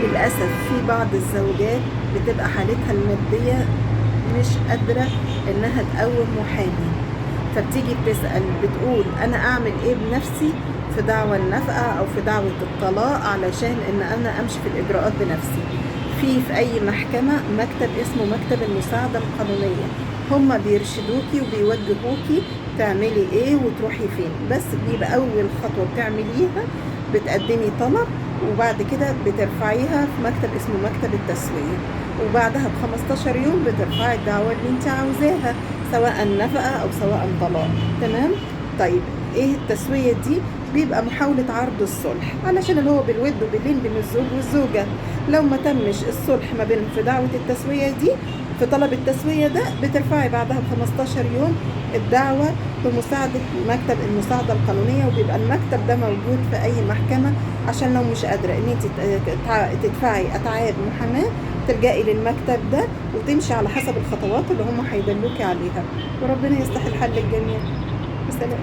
للأسف في بعض الزوجات بتبقى حالتها المادية مش قادرة إنها تقوم محامي، فبتيجي بتسأل بتقول أنا أعمل إيه بنفسي في دعوى النفقة أو في دعوة الطلاق علشان إن أنا أمشي في الإجراءات بنفسي. في أي محكمة مكتب اسمه مكتب المساعدة القانونية، هما بيرشدوكي وبيوجهوكي تعملي إيه وتروحي فين. بس بيبقى أول خطوة بتعمليها بتقدمي طلب، وبعد كده بترفعيها في مكتب اسمه مكتب التسوية، وبعدها ب15 يوم بترفعي الدعوة اللي انت عاوزاها، سواء نفقة أو سواء طلاق. تمام؟ طيب ايه التسوية دي؟ بيبقى محاولة عرض الصلح، علشان اللي هو بالود وباللين بين الزوج والزوجة. لو ما تمش الصلح ما بينهم في دعوة التسوية دي، في طلب التسوية ده، بترفعي بعدها ب15 يوم الدعوة بمساعدة مكتب المساعدة القانونية، وبيبقى المكتب ده موجود في أي محكمة، عشان لو مش قادرة إن انت تدفعي أتعاب محاماة تلجئي للمكتب ده وتمشي على حسب الخطوات اللي هم هيدلوكي عليها. وربنا يصلح الحال للجميع. بسلام.